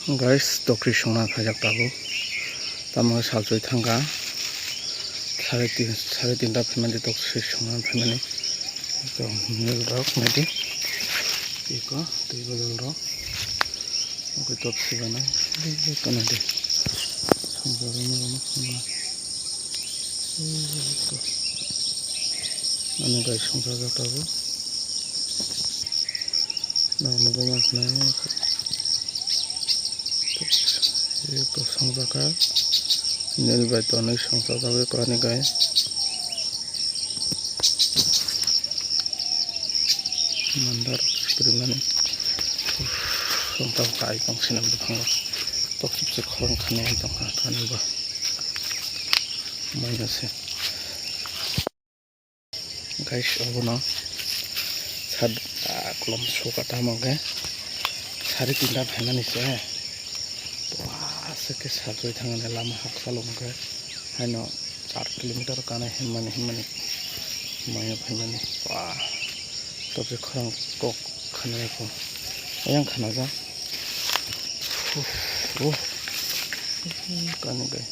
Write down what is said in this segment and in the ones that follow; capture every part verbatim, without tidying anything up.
Guys, tokri songna khaijak tabuk. Tamo salchoi thangkha. Sare tin, sare tinta phaimani tokri songna phaimani. To mil rok naidi. Iko twi bodol rok. Oke, tokri bana. Iko naidi. Songkha rok. Ani bai songchajak tabuk. Nang nugwi mankha nai. Eko songjakha. Nil bai tonwi songchajagwi ani gai. Mandar siprimani. Songchajak ai tong sinam bwkhango. Tok sipse khorang khanai tongkha ani bo. Maya se. Guys, obono sad, ah, kolom suka tamo khe sari tinta phaimani se. Wah, se khe sajoi thangani lama haksa lom khe haino char kilometer kanai himmani, himmani maya phaimani. Wah, tokri khorang kok khanai kho. Ayang khana ja. Uf, uf. Kani kai.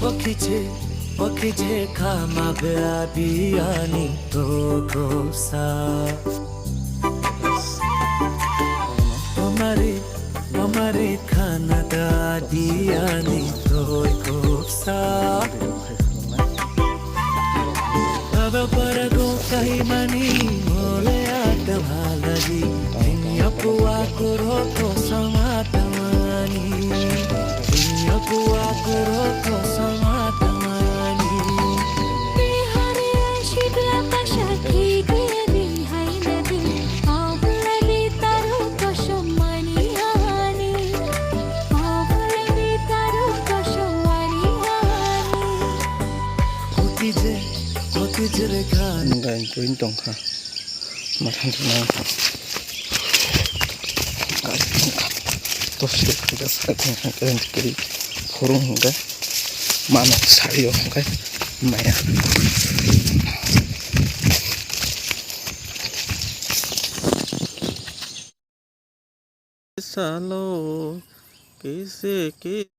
Wakije, wakije khama bia biani tokosa. Tomare, tomare khana da biani tokosa. Baba parago kahimani mole ata halagi. Inya pua kuroko samatamani. Inya pua kuroko samatamani. Bihari ashidla kashaki giri hainadi. Auladi taruko shumani hani. Auladi taruko shumani hani. Kotije, kotije re khan. Ngai tuin tongkha. Mathang tongkha. Gas tongkha. Tos tongkha, gas tongkha, keren kiri. Phurung hingkha. Mano sario hingkha. Maya. Salo, kese ke